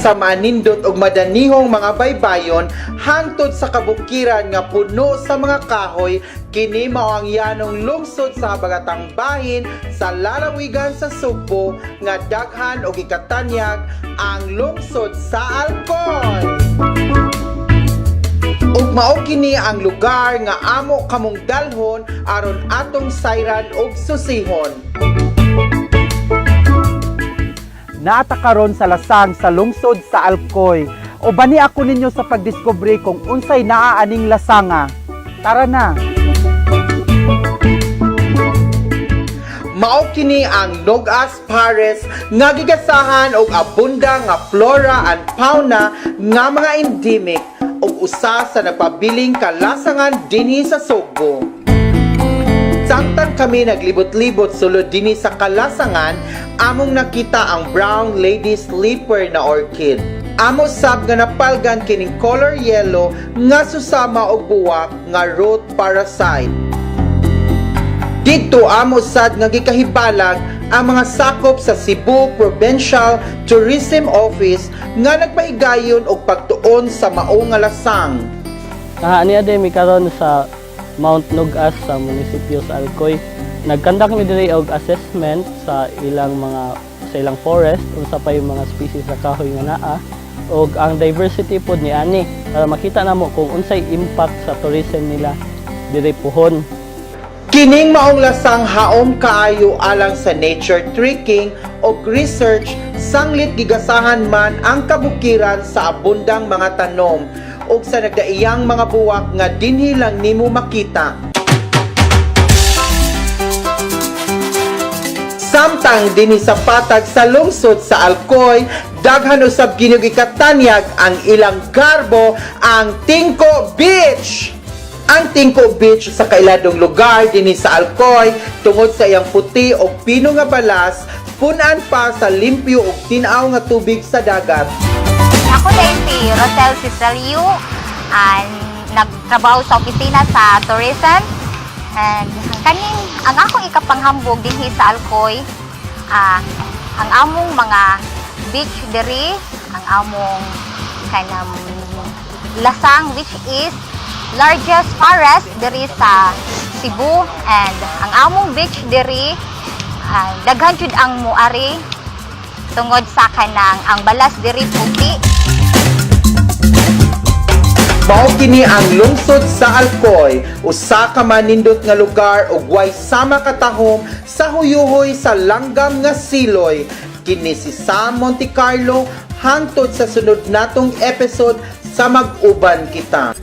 sa manindot og madanihong mga baybayon hangtod sa kabukiran nga puno sa mga kahoy, kini mao ang yanong lungsod sa habagatang bahin sa lalawigan sa Sugbo nga daghan og ikatanyag, ang lungsod sa Alcoy. Ug mao kini ang lugar nga amo kamong dalhon aron atong sayran og susihon. Naata karon sa lasang sa lungsod sa Alcoy. O bani ako ninyo sa pagdiskubre kung unsay naa aning lasanga. Tara na. Mao kini ang Nogas Pares nga gigasahan og abunda nga flora and fauna nga mga endemic ug usa sa nagpabiling kalasangan dinhi sa Sugbo. Samtang kami naglibot-libot sulod dinhi sa kalasangan, among nakita ang brown lady slipper na orchid. Amo sab nga napalgan kining color yellow nga susama og buwak nga root parasite. Didto amo sad nga gikahibalag ang mga sakop sa Cebu Provincial Tourism Office nga nagpahigayon og pagtuon sa mao nga lasang. Niya din mi karon sa Mount Nugas sa munisipyo sa Alcoy. Nag-conduct mi diri og assessment sa ilang forest, unsa pa yung mga species sa kahoy nga naa ug ang diversity pod ni ani para makita namo kung unsay impact sa tourism nila diri puhon. Kining maong lasang haom kaayo alang sa nature trekking o research, sanglit gigasahan man ang kabukiran sa abundang mga tanom ug sa nagdaiyang mga buwak nga dinhi lang nimo makita. Samtang dinhi sa patag sa lungsod sa Alcoy, daghan usab ginog ikatanyag ang ilang garbo, ang Tingko Beach. Ang Tingko Beach sa kailadong lugar dinhi sa Alcoy tungod sa iyang puti o pino nga balas, punan pa sa limpyo ug tin-aw nga tubig sa dagat. Ako din si Rosel Cecilio, and nagtrabaho sa opisina sa tourism. And kaning ang akong ikapanghambog dinhi sa Alcoy, ang among mga beach diri, ang among kanang lasang which is largest forest diri sa Cebu, and ang among beach diri, daghan jud ang muari tungod sa kanang ang balas diri puti. Mao kini ang lungsod sa Alcoy, usa ka manindot nga lugar ug way sama katahom sa huyuhoy sa langgam nga siloy. Kini si Sam Monte Carlo, hangtod sa sunod natong episode sa Mag-uban Kita.